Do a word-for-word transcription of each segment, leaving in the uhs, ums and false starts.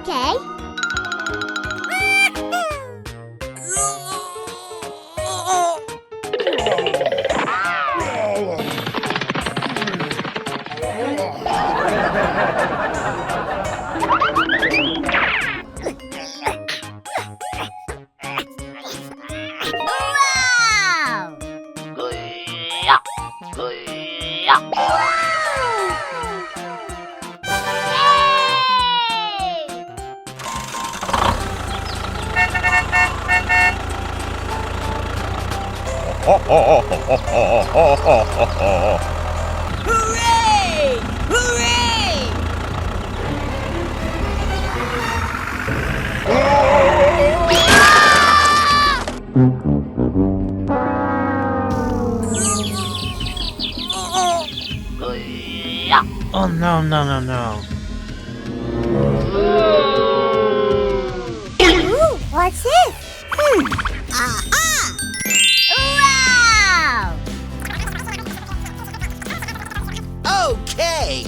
Okay. Wow! Wow! Yay! Hooray! Hooray! Oh, no, no, no, no. Ooh, what's this? Hmm. Aha! Wow! Okay.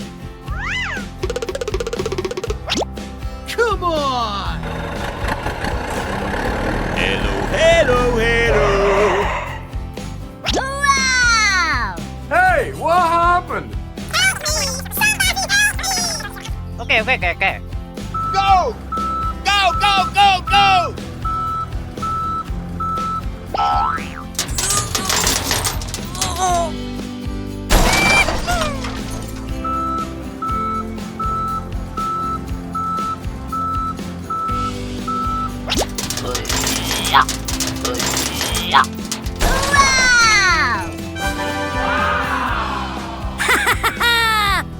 Come on! Hello, hello, hello! Wow! Hey, what happened? Help me! Somebody help me! Okay, okay, okay, okay. Go! Go, go, go, go! Wow!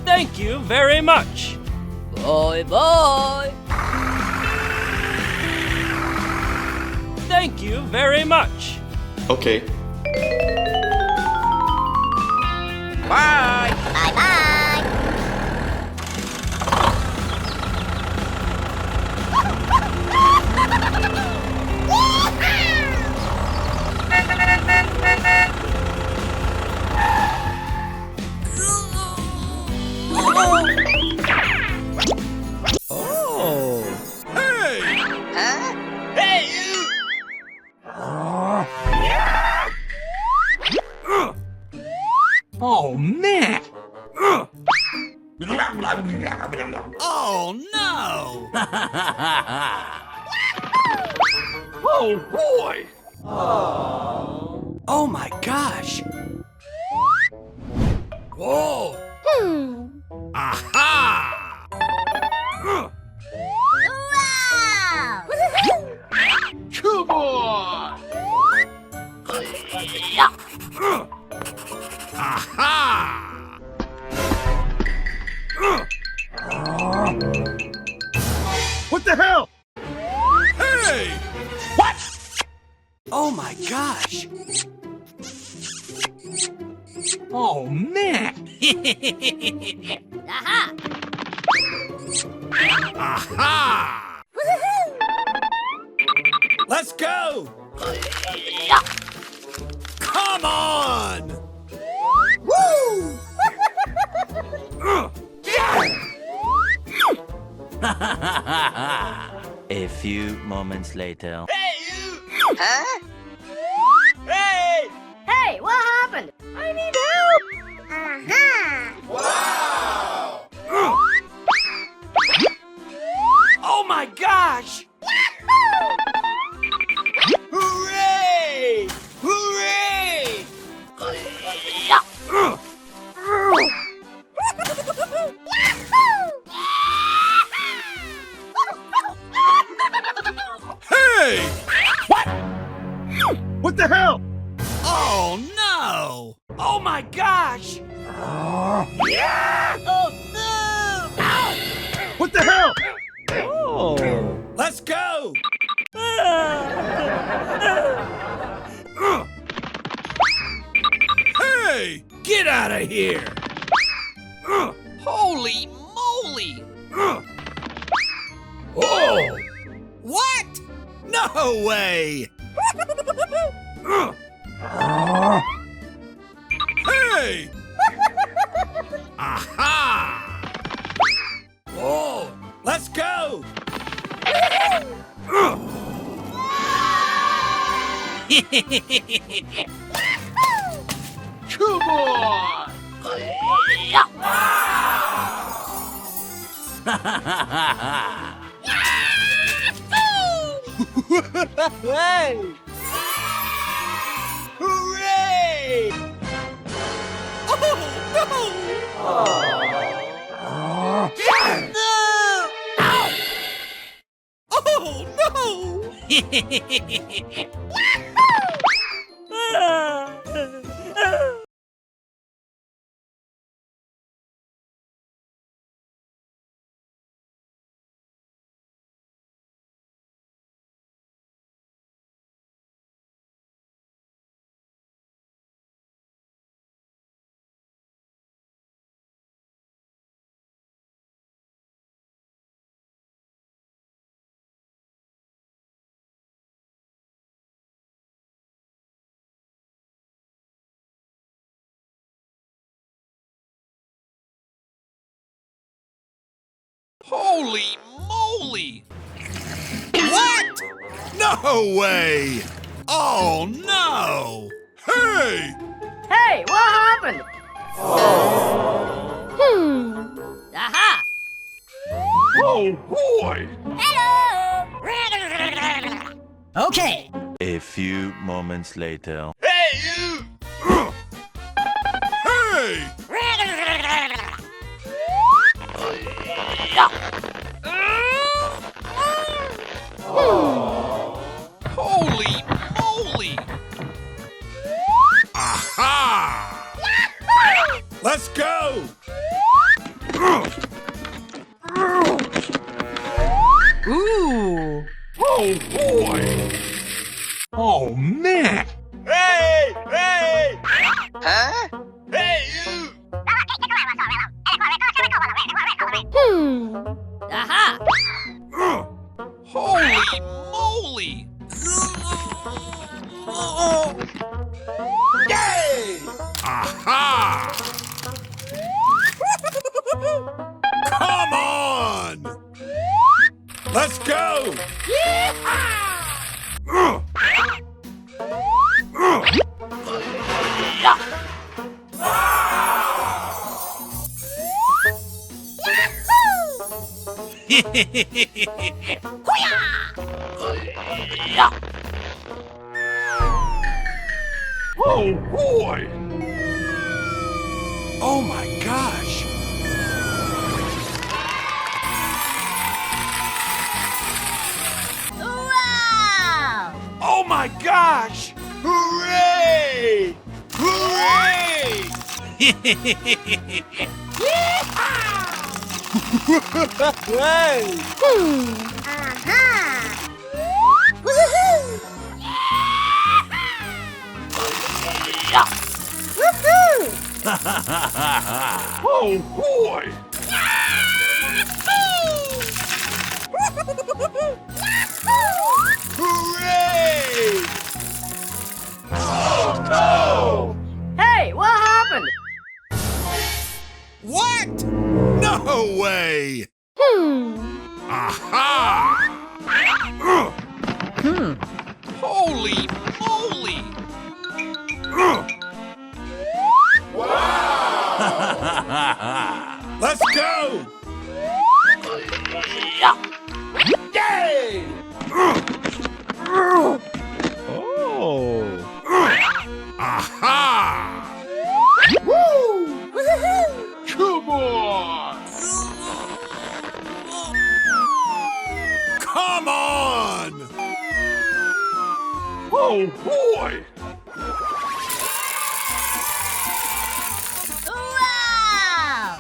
Thank you very much. Bye bye. Thank you very much. Okay. Bye. Bye bye. Oh. Hey! Huh? Hey, you! Oh, man! Oh, no! Oh, boy! Oh, my gosh! Whoa! Hmm. Aha! Wow! Come on! Aha! What the hell? Hey! What? Oh my gosh! Oh, man! Aha! Aha! Woohoo! Let's go! Come on! Woo! A few moments later. Hey, you! Huh? Hey! Hey, what happened? I need help! Uh-huh. Wow! Oh my gosh! Yahoo! Hooray! Hooray! Hey! What? What the hell? Oh, no! Oh my gosh! Oh, no! What the hell? Oh. Let's go! Hey! Get out of here! Holy moly! Oh! What? No way! Hey! Aha! Oh, let's go! Come on! Hey! Hooray! Oh, no! No! Oh, no! Holy moly! What? No way! Oh no! Hey! Hey, what happened? Hmm. Aha! Oh boy! Hello! Okay. A few moments later. Hey, you! Hey! Holy moly! Aha! Let's go! Ooh. Oh boy! Oh man! Hey! Hey! Huh? Hey, you! Hmm. Aha! Holy moly! Yay! Aha! Come on! Let's go! Yeehaw! Oh boy! Oh my gosh! Wow! Oh my gosh! Hooray! Hooray! Yeehaw! Hey! Hmm. Aha! Woohoo! Woohoo! Oh boy! Hooray! Oh no! Hey, what happened? What? No way! Hmm. Aha! Hmm. Holy moly! Wow! Let's go! Yay! Oh! Aha! Woo! Woohoo! Come on! Come on! Oh boy! Wow!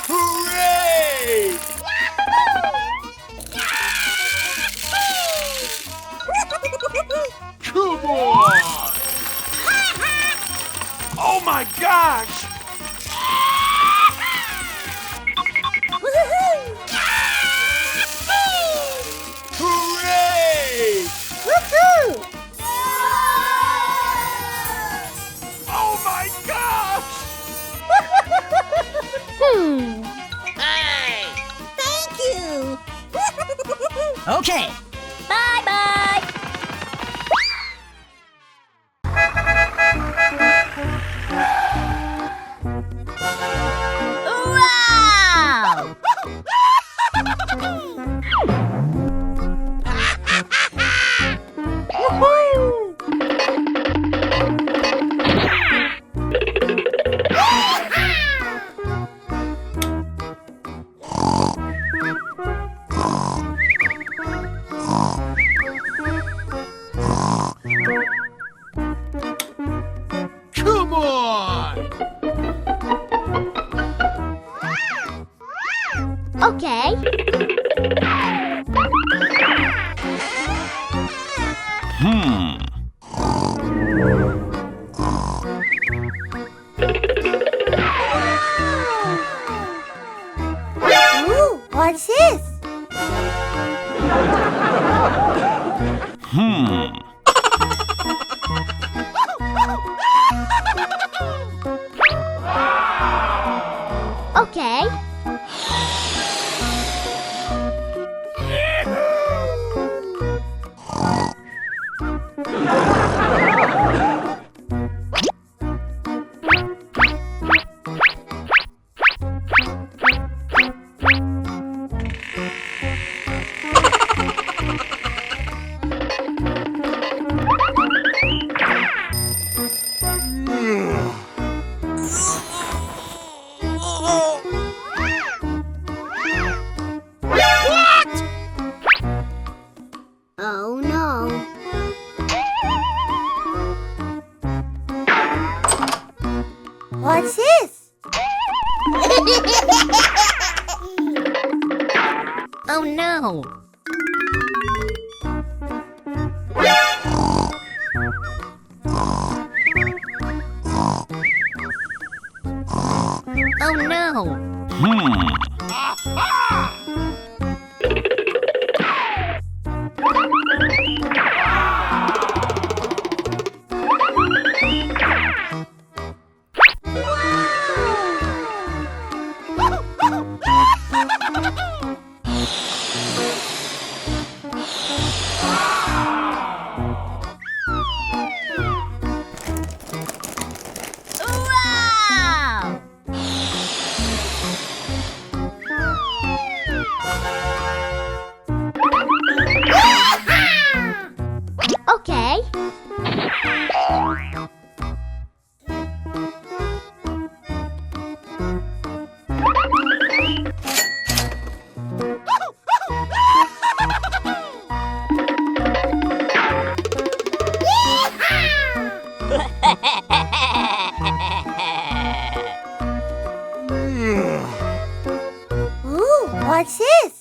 Hooray! Come on! Oh my gosh! Hooray! Woohoo! Oh my gosh! Hmm. Hey! Thank you! Okay. Bye-bye! Wow! Come on! Okay. Hmm. Ooh, what's this? Hmm. Okay. What? Oh no. What's this? Oh no. Oh no. Hmm. Wow! Okay. Ooh, what's this?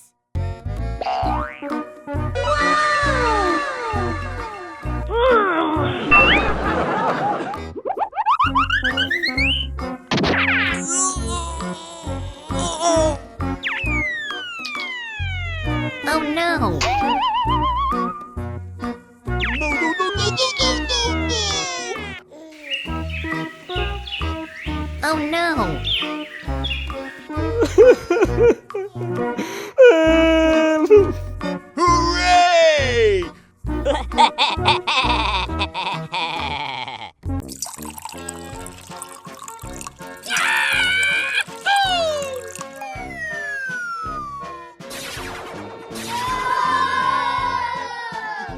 Oh no! No, no, no, no. Oh no! Hooray!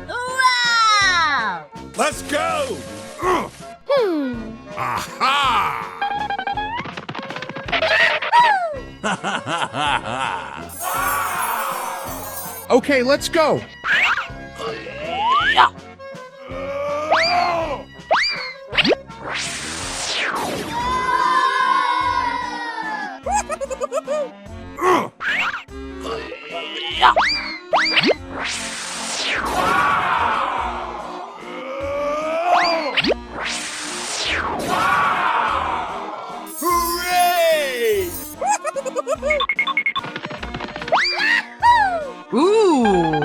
Wow! Let's go! Hmm. Aha! Okay, let's go! Hooray! Ooh!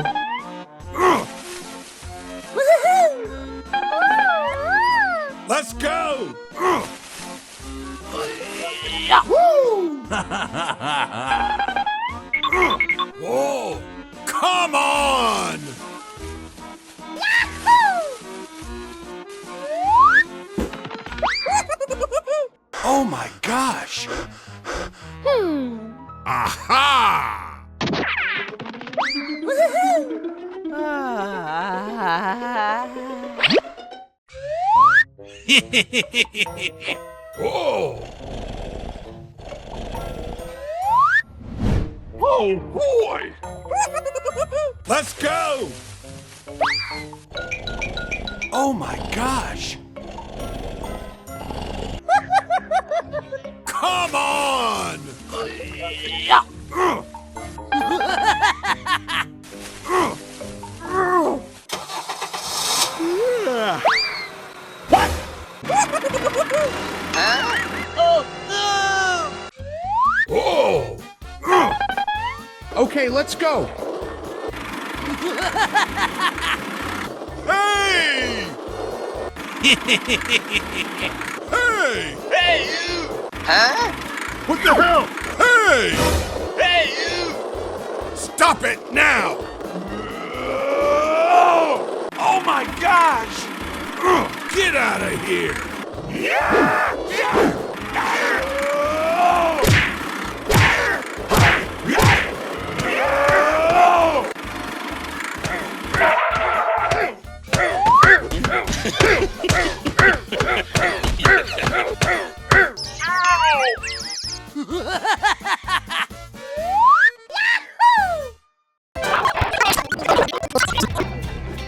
Let's go! Yahoo! Whoa! Come on! Yahoo! Oh my gosh! Hmm. Aha! Oh! Oh, boy! Let's go! Oh my gosh! Come on! What? Huh? Oh, no! Oh! Okay, let's go. Hey! Hey! Hey, you! Huh? What the hell? Hey! Hey, you! Stop it now! Oh my gosh! Get out of here!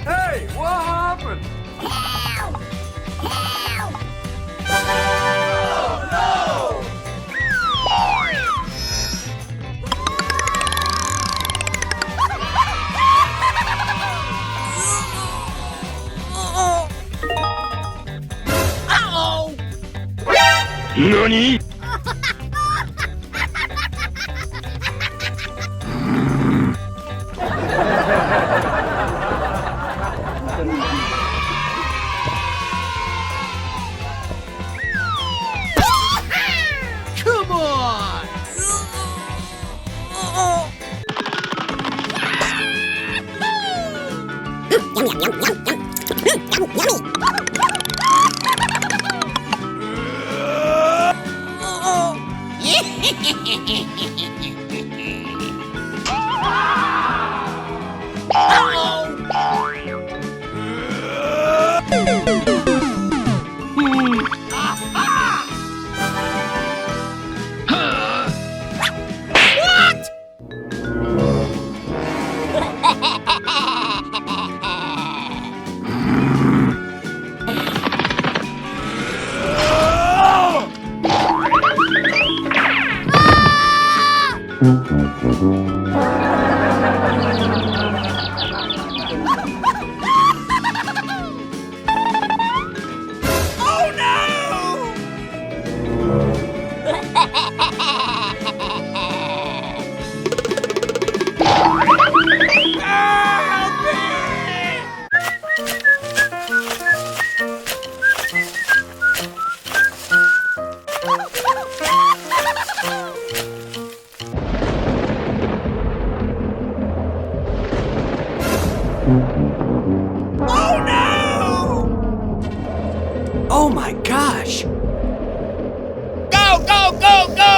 Hey, what happened? Nani? Come on! Oh, no! Help me! Oh, no! Oh my gosh! Go, go, go, go!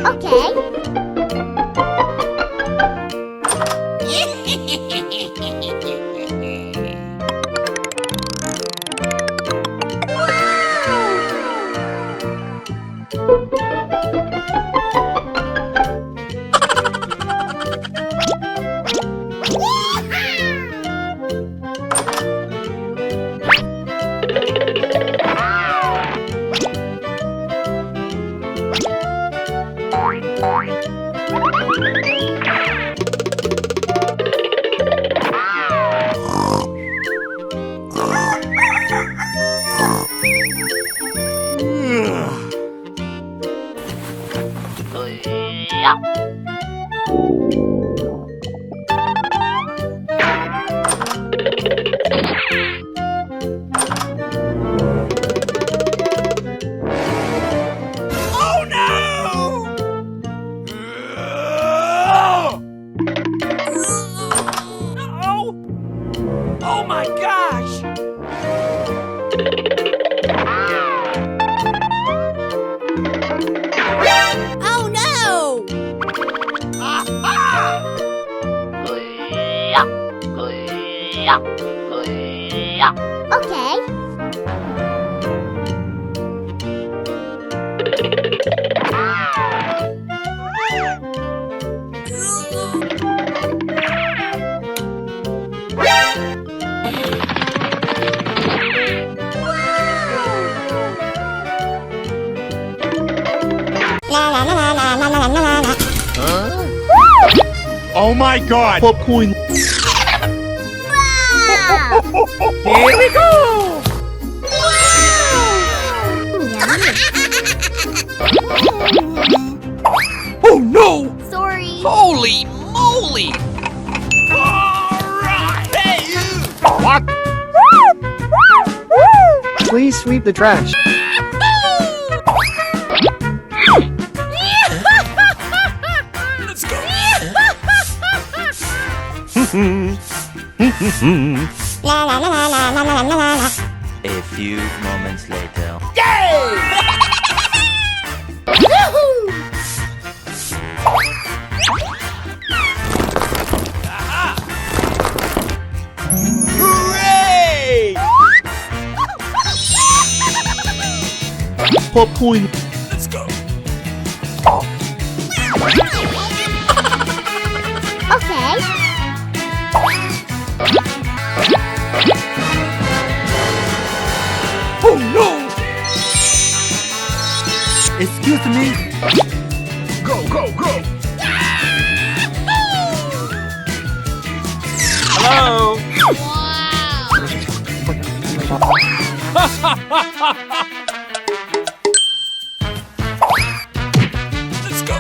Okay. Oh no! Oh! Oh my gosh! Oh no! Aha! Okay. Oh my God! Popcorn. Wow! Here we go! Wow! Oh no! Sorry. Holy moly! All right! Hey, you! What? Please sweep the trash. Let's go! A few moments later. Yay! Yahoo! Aha! Hooray! Popcorn. Let's go. Okay. Oh no! Excuse me. Go, go, go! Hello? Wow! Let's go!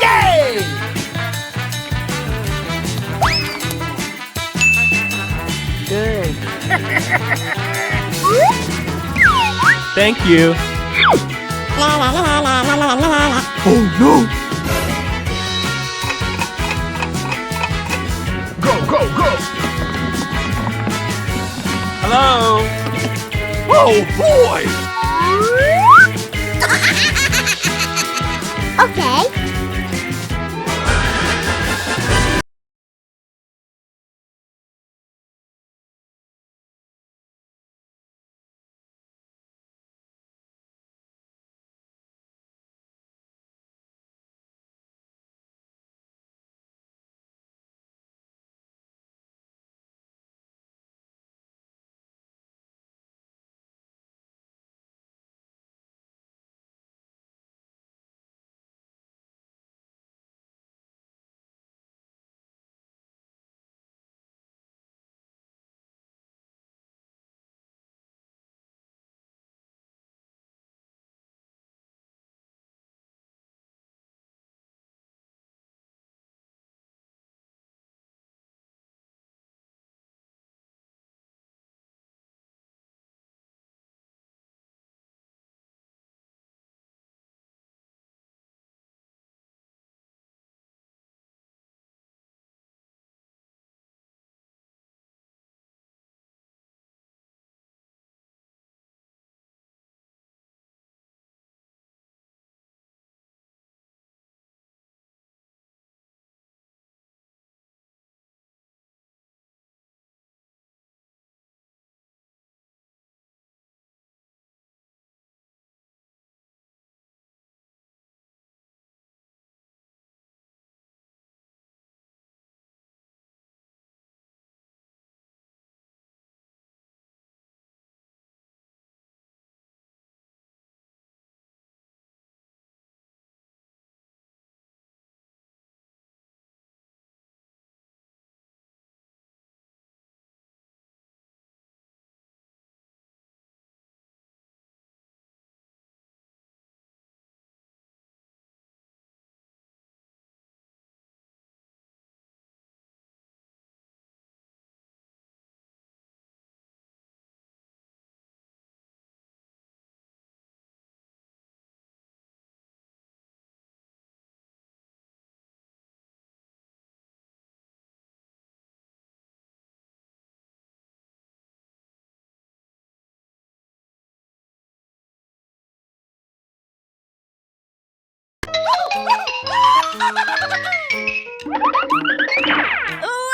Yay! Good. Thank you. Oh no! Go, go, go! Hello? Oh boy! Okay.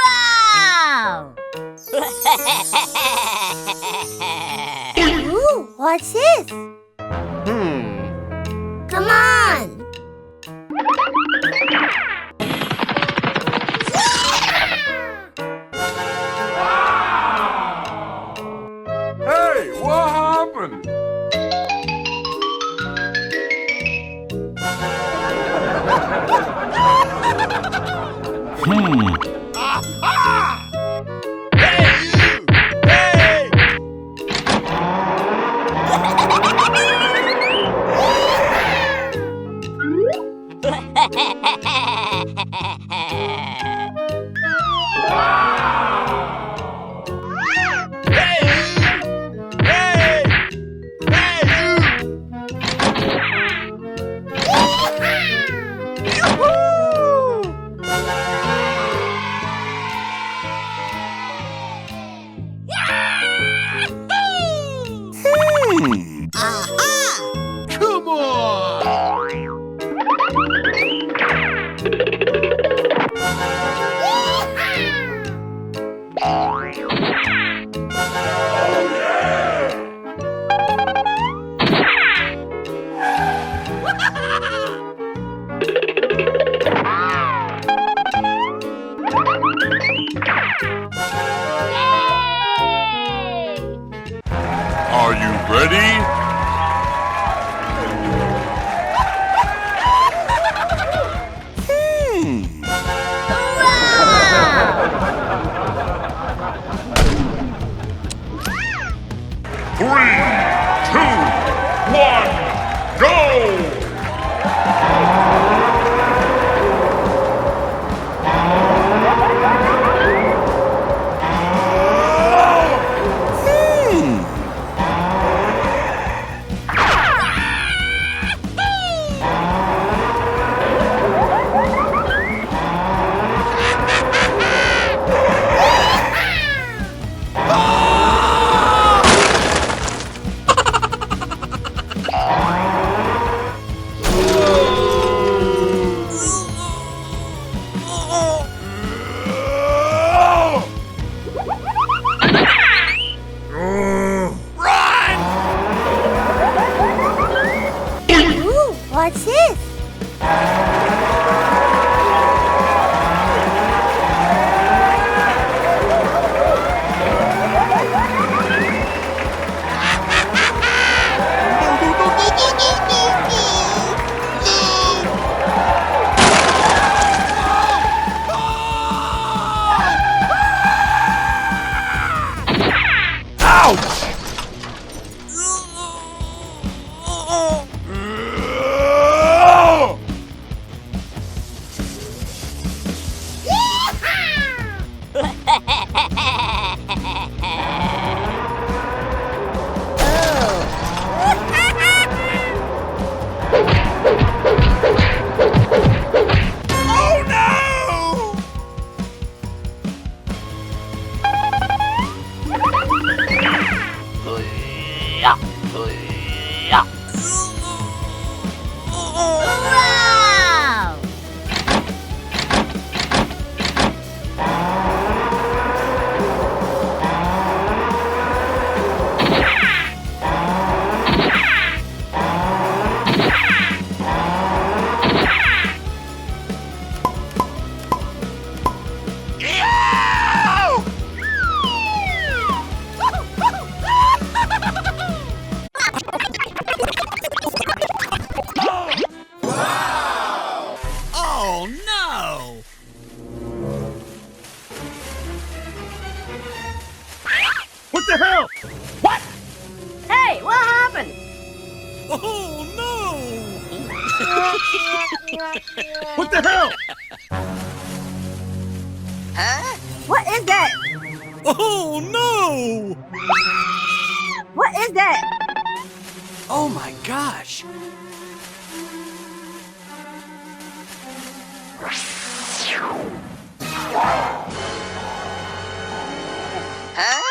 Wow! Ooh, what's this? Hmm. Come on! Hey, what happened? Hmm. Aha! Hey, you! Hey! Hmm. Aha! Come on! Are you ready? Hmm. Three, two, one, go! Hmm. Run! Ooh, what's this? Ouch! Oh no! Oh no! What the hell? What? Hey, what happened? Oh no! What the hell? Huh? What is that? Oh no! What is that? Oh my gosh! Huh?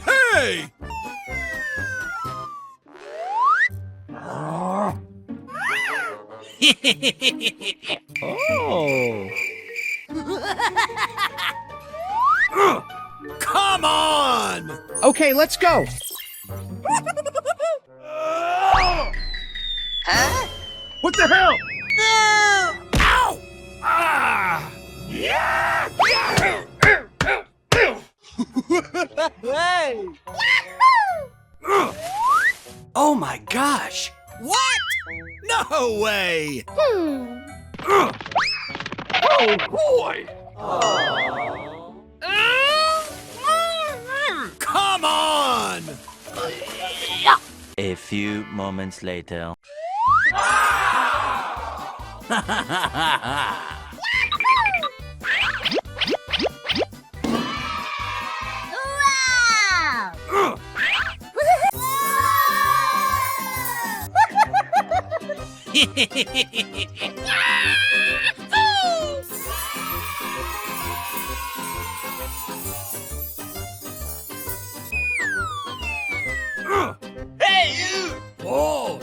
Hey! Oh. Come on! Okay, let's go. Huh? What the hell? No! Ow! Ah! Yeah! Hey! Oh my gosh! What? No way! Hmm. Oh boy! Come on! A few moments later. Wow! Hey, you! Oh!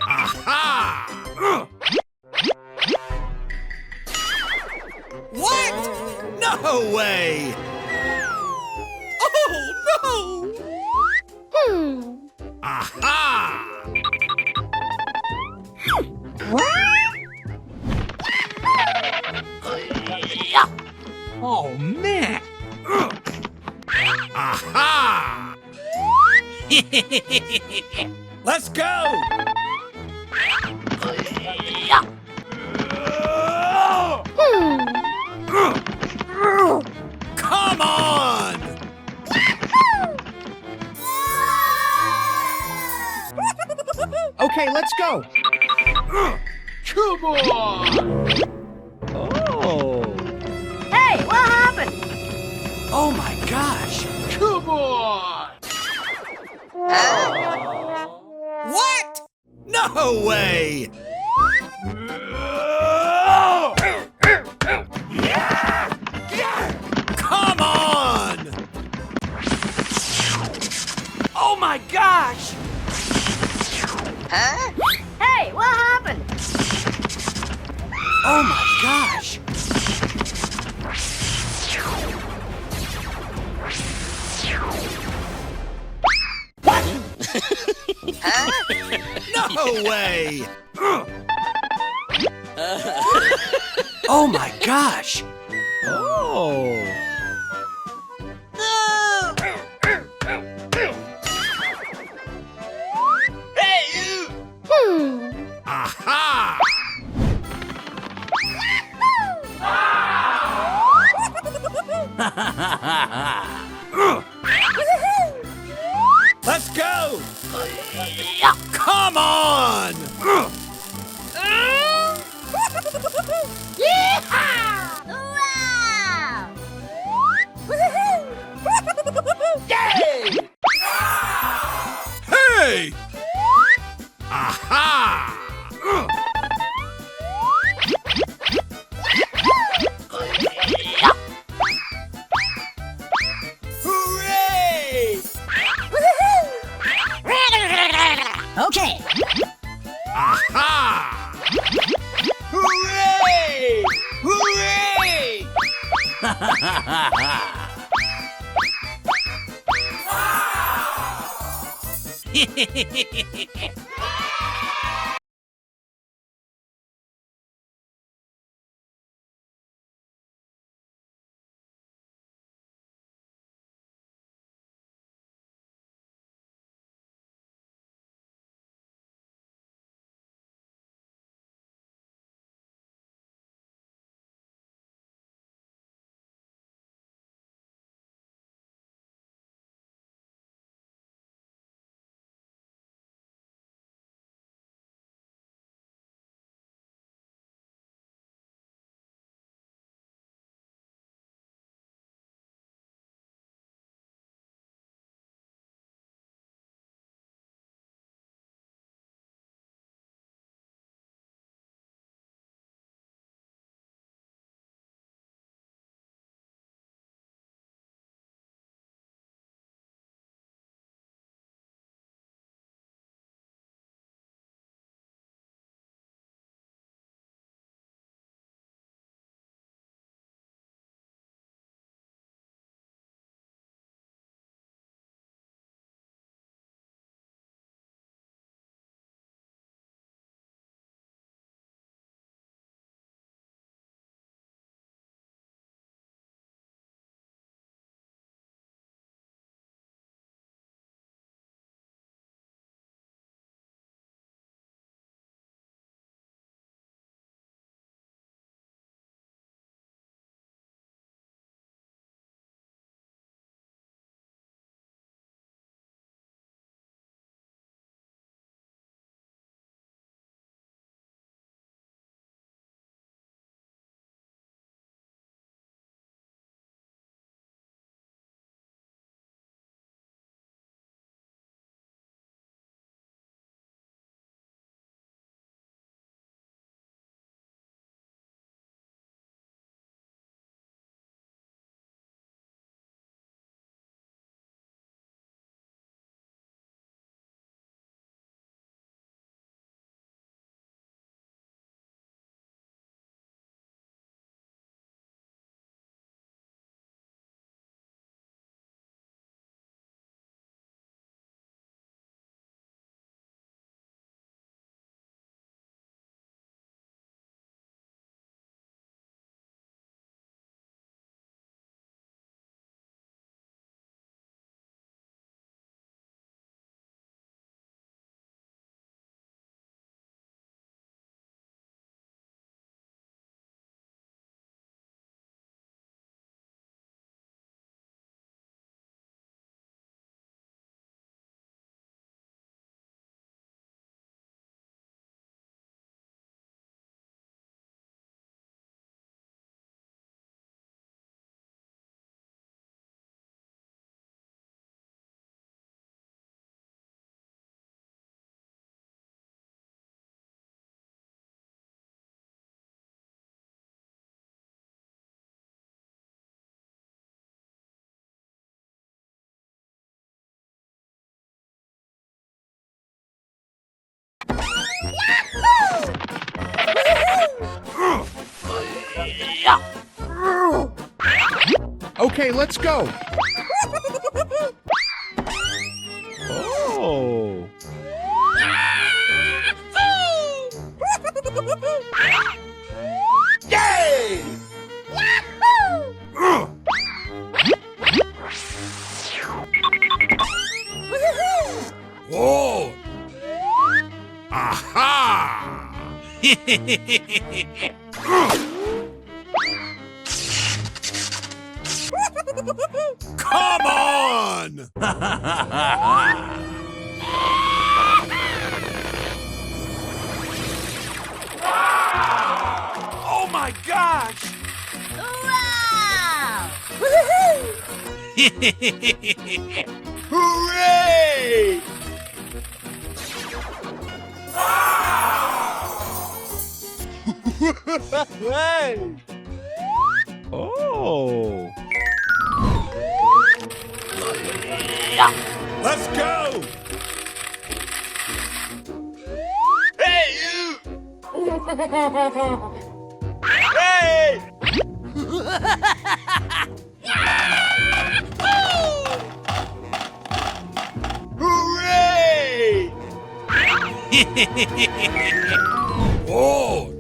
Aha! What? No way! Oh, no! Hmm. Aha! What? Oh, man! Aha! Let's go! Hmm. Come on! Okay, let's go. Come on! Oh. Hey, what happened? Oh my gosh! Come on! What? No way! Come on! Oh my gosh! Huh? Hey, what happened? Oh my gosh! What? Huh? No way! Oh my gosh! Oh! Hey, you! Hmm. Aha! Let's go! Come on! Yeehaw! Wow! Yay! Hey! Aha! Hooray! Okay. Aha! Hooray! Hooray! Okay, let's go. Oh. Yay! Yahoo! Woohoo! Aha! Come on! Oh my gosh! Wow! Woohoo! Hooray! Hey! Oh. Let's go! Hey, you! Hey! Hooray! Oh,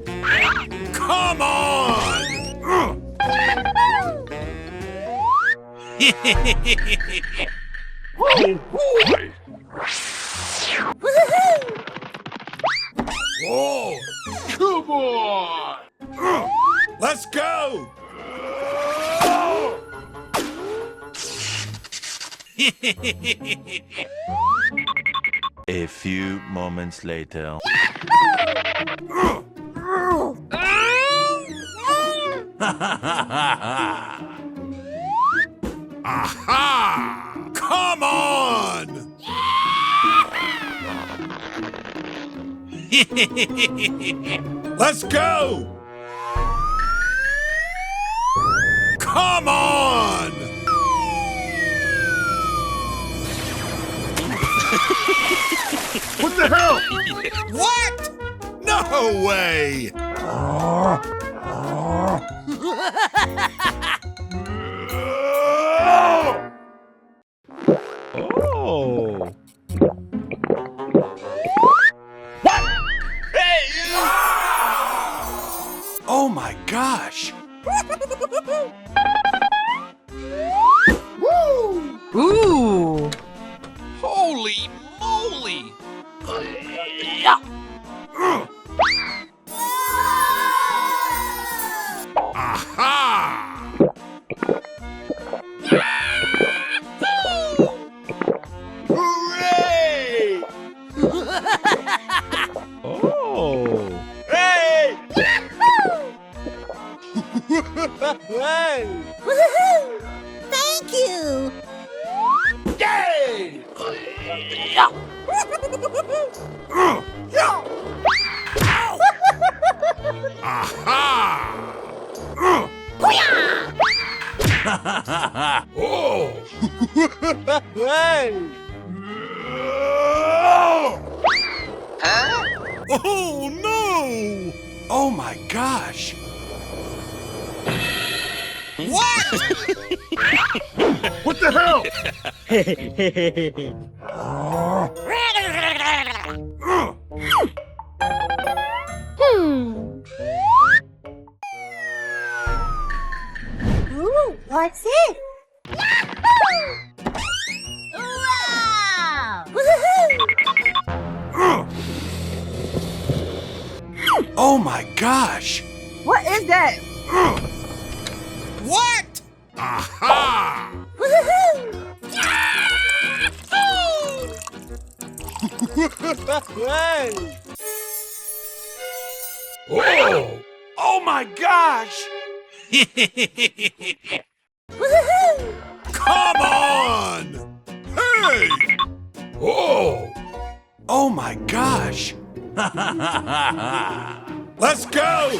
come on! Oh, boy! Woohoo! Oh, come on! Let's go! A few moments later. Aha! Come on! Let's go! Come on! What the hell? What? No way! Oh. What? Hey, you! Oh my gosh! Woo! Ooh! Holy moly! Aha! Hooray! Oh! Hey! Hey! Woohoo! Thank you! Yay! Aha! Oh! Hey! Oh no! Oh my gosh! What? What the hell? Hmm. Ooh, what's it? Yahoo! Wow! Woohoo! Oh my gosh! What is that? What? Aha! Woohoo! Yahoo! Oh! Oh my gosh! Woohoo! Come on! Hey! Oh! Oh my gosh! Let's go!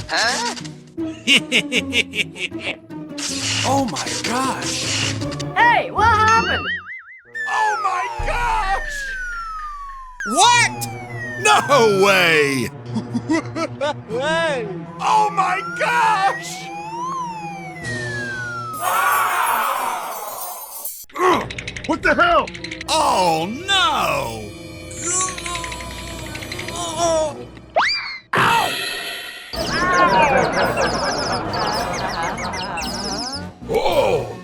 Huh? Oh my gosh! Hey, what happened? Oh my gosh! What? No way! Hey! Oh my gosh! the hell? Oh, no! Ow! Oh!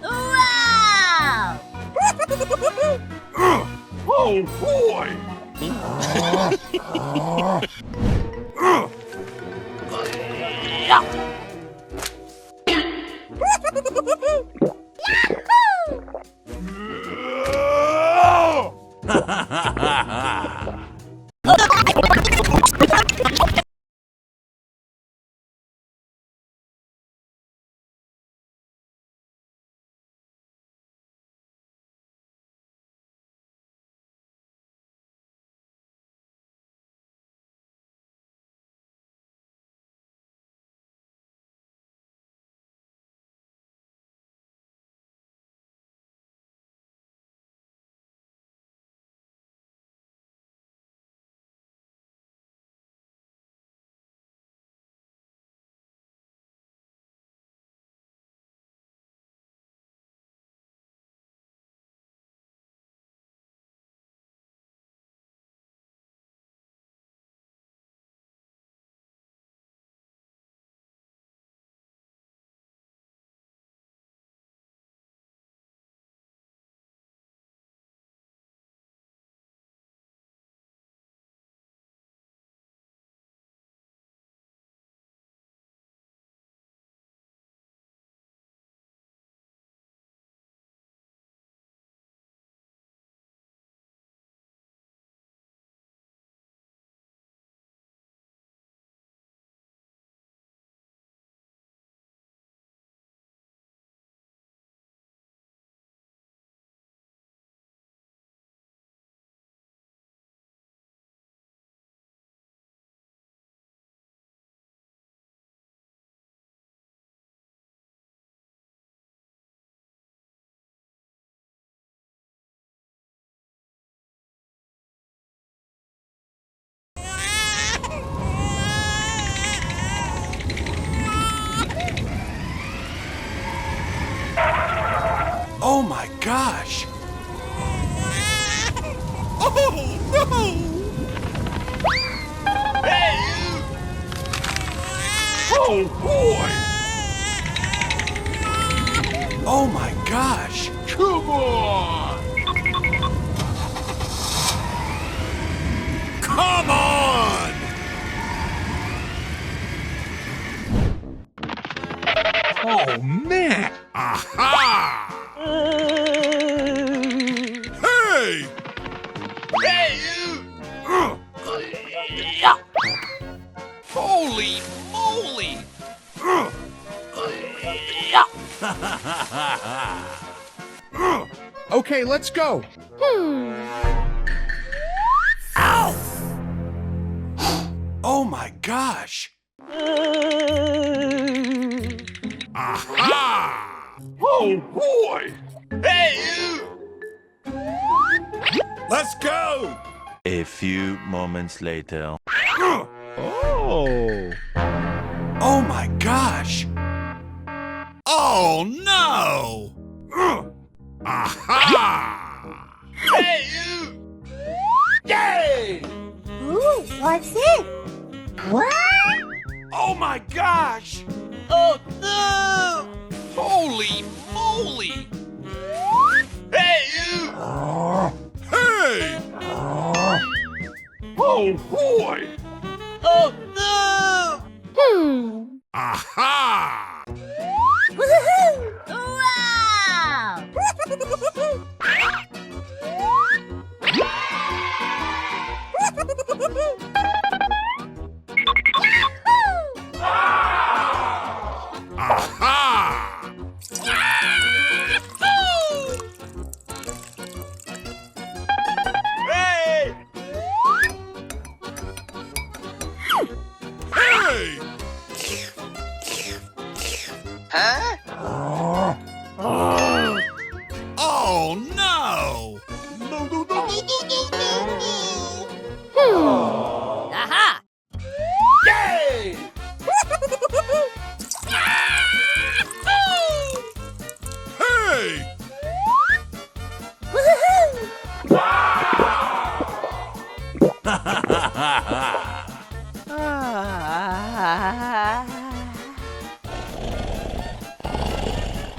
Wow! Oh, boy! Oh my gosh! Oh, no! Hey! Oh, boy! Oh my gosh! Come on! Come on! Oh, man! Aha! Hey! Hey! Holy moly! Okay, let's go. Hmm. Ow! Oh my gosh! Aha! Oh boy! Hey! Let's go! A few moments later. Oh! Oh my gosh! Oh no! Aha! Hey! Yay! Ooh, what's it? What? Oh my gosh! Oh no! Holy moly! Hey! Hey! Oh boy! Oh no! Hmm. Aha! Woohoo! Wow! Aha! Hey! Hey! Huh? Oh no! No, no, no! Hmm. Aha! Yay!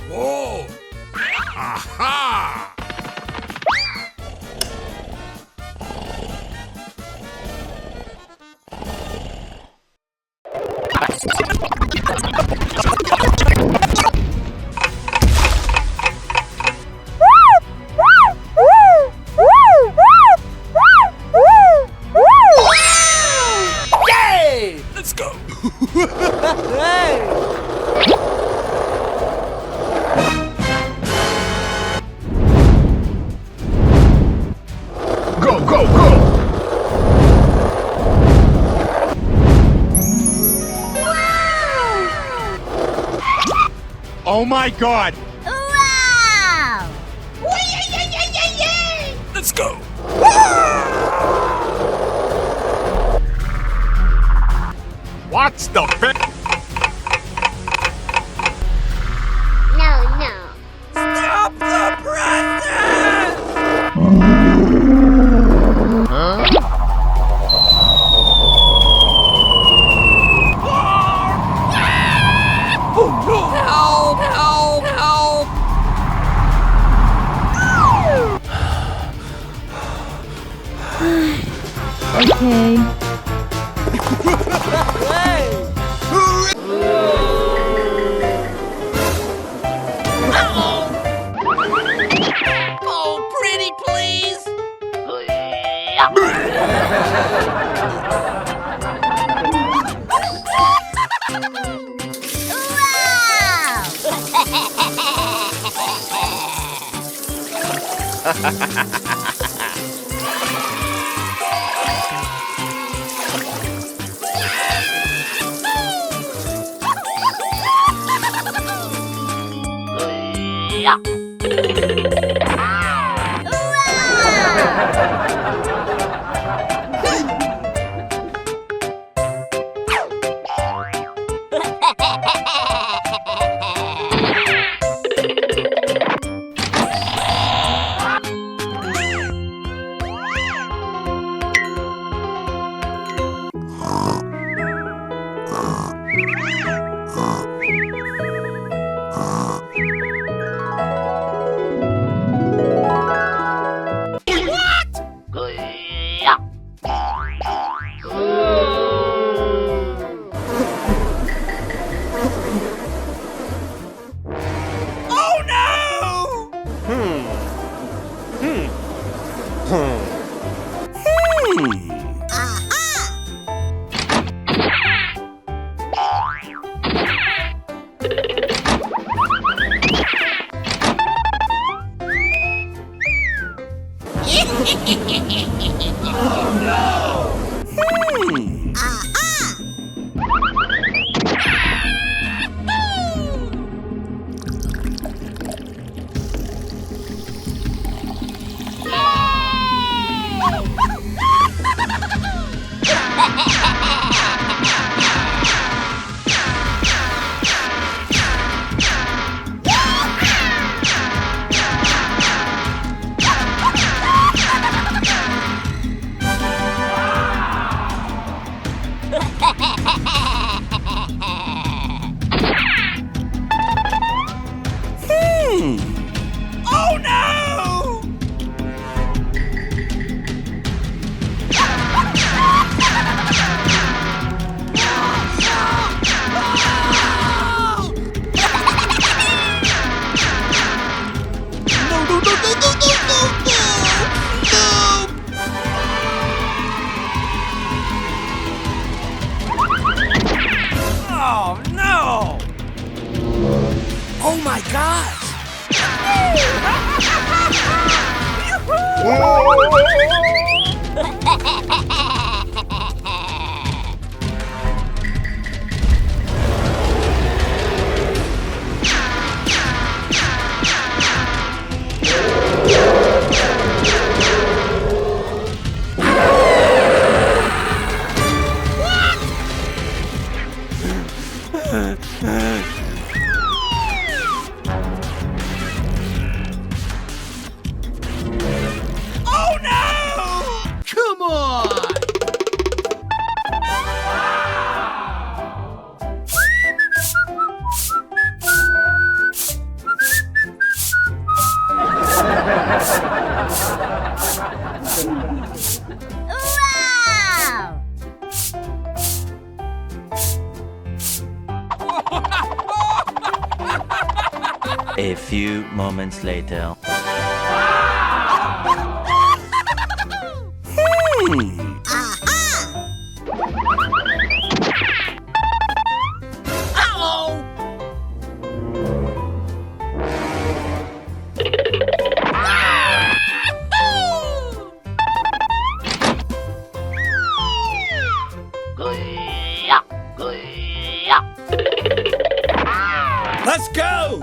Whoa! Aha! Yay! Let's go! Hey! Go, go, go! Oh my God! Wow! Let's go! What's the fi- No, no. Stop the presses! Huh? Oh, no! Help, help, help! Okay. Oh, pretty please! Wow! Oh, no! Hmm. Hmm. Hmm. Hmm. Aha! Oh, no! Hmm. Aha! Hmm. Oh, no! No, no, no, no, no! No! Oh, no! Oh my gosh! Oh, no! Come on! A few moments later. Let's go!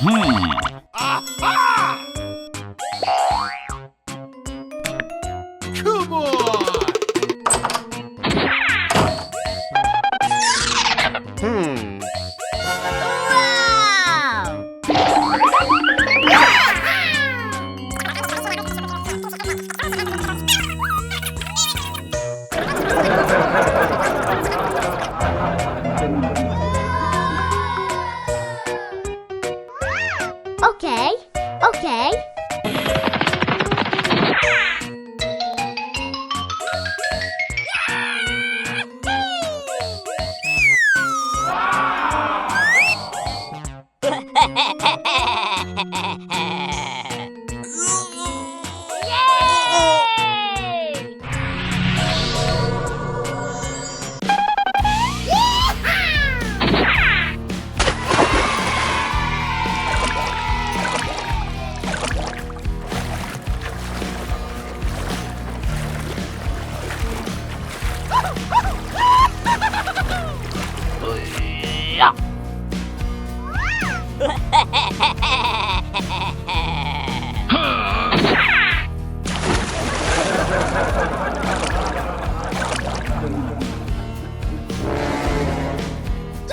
Hmm. Aha! Come on! Hmm. Wow! Okay, okay.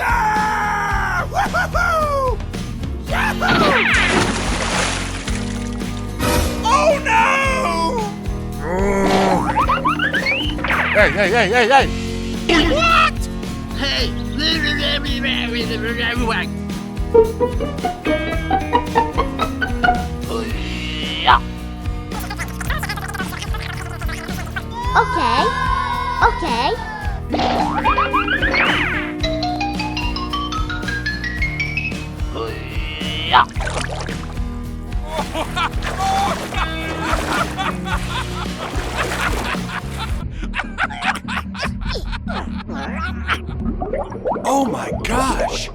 Ah! Woohoo! Yahoo! Oh no! Hey, hey, hey, hey, hey! What? Hey! Okay, okay. Oh my gosh!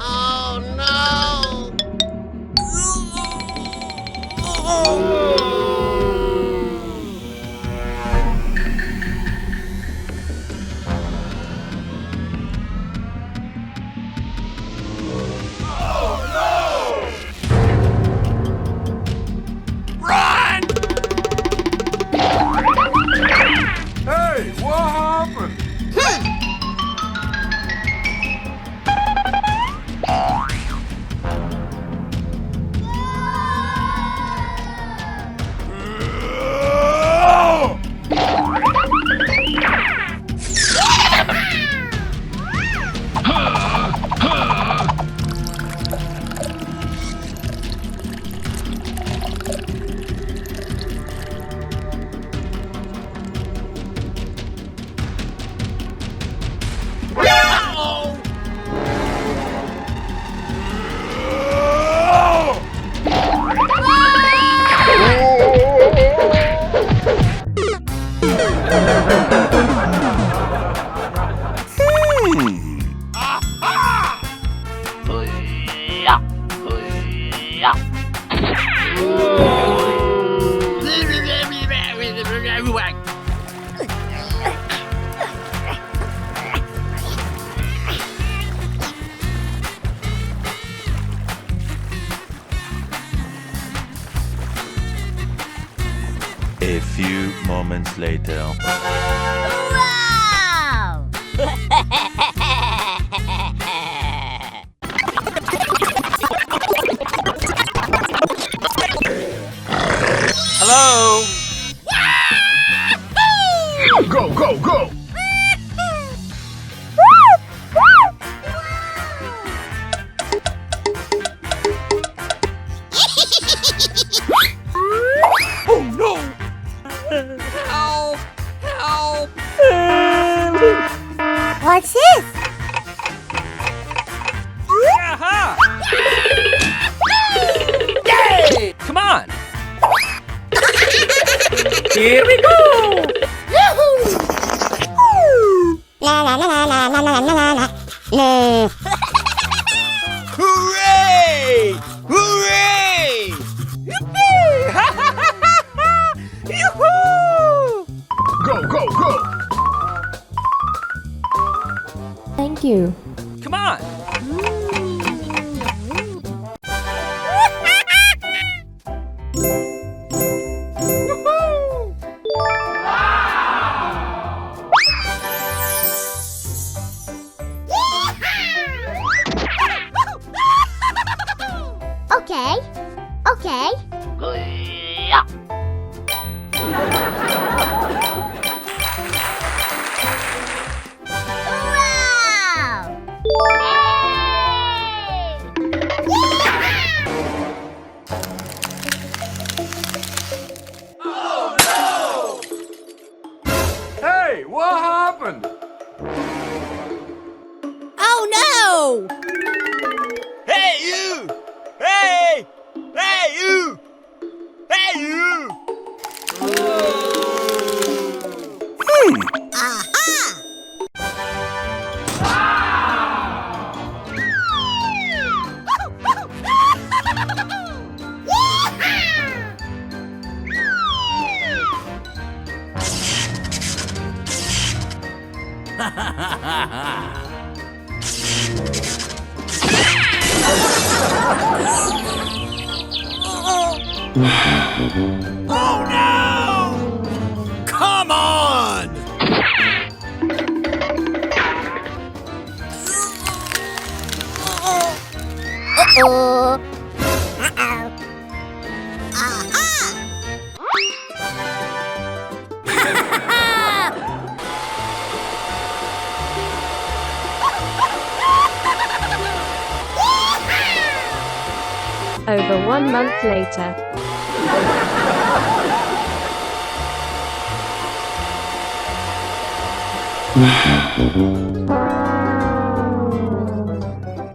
Oh no! Run! Hey, what happened? A few moments later. Wow! Hello? Go, go, go! Oh no! Help! Help! What's this? Aha! Yay! Come on! Here we go! Yahoo! Hooray! Hooray! Yippee! Yoo-hoo! Go, go, go! Thank you. Come on! Okay, okay. Wow! Hey, what happened? Oh no! Hey, you! Hey! Hey, you! Hey, you! Hmm. Aha! Oh no! Come on! Uh-oh. Uh-oh. Aha! Over one month later.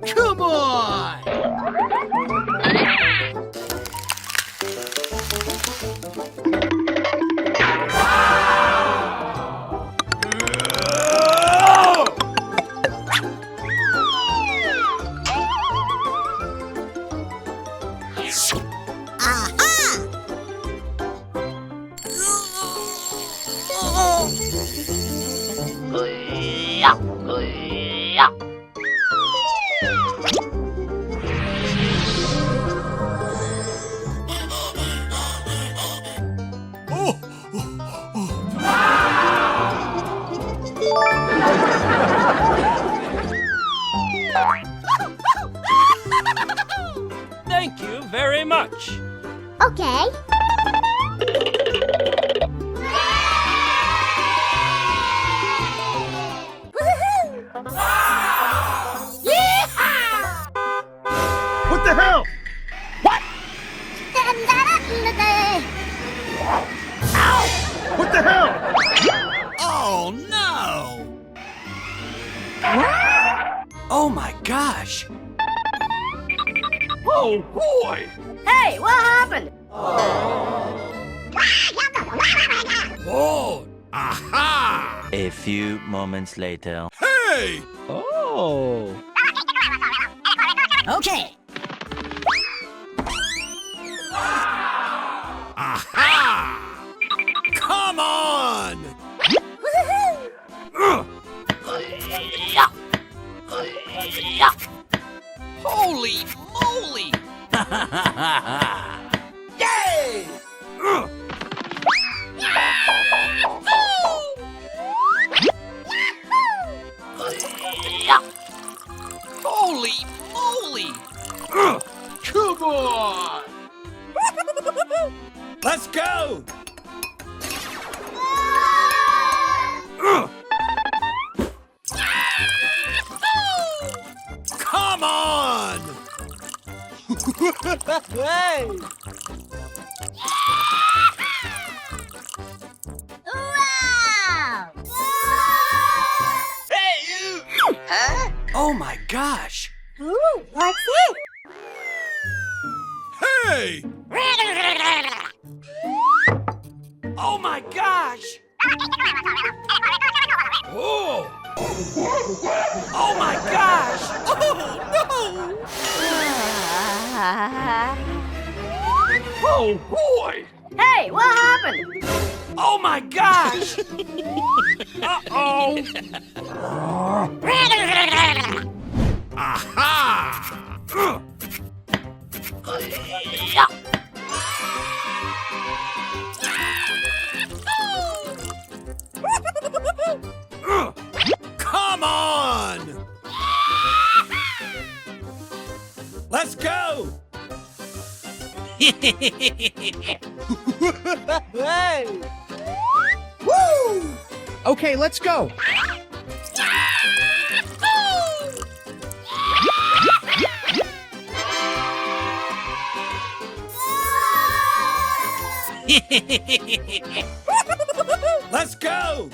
Come on! Aha! Thank you very much. Okay. Woohoo! Yeehaw! What the hell? What? Ow! What the hell? Oh, no! Oh my gosh! Oh, boy! Hey, what happened? Oh, aha! A few moments later. Hey! Oh! Okay. Aha! Come on! Woohoo! Holy moly! Yay! Holy moly! Come on! Let's go! Come on! Hey! Wow! Hey, you! Huh? Oh my gosh! Ooh, what's it? Hey! Oh my gosh! Ooh! Oh boy! Hey, what happened? Oh my gosh! Uh-oh! Aha! Come on! Let's go! Hey! Woo! Okay, let's go. Let's go!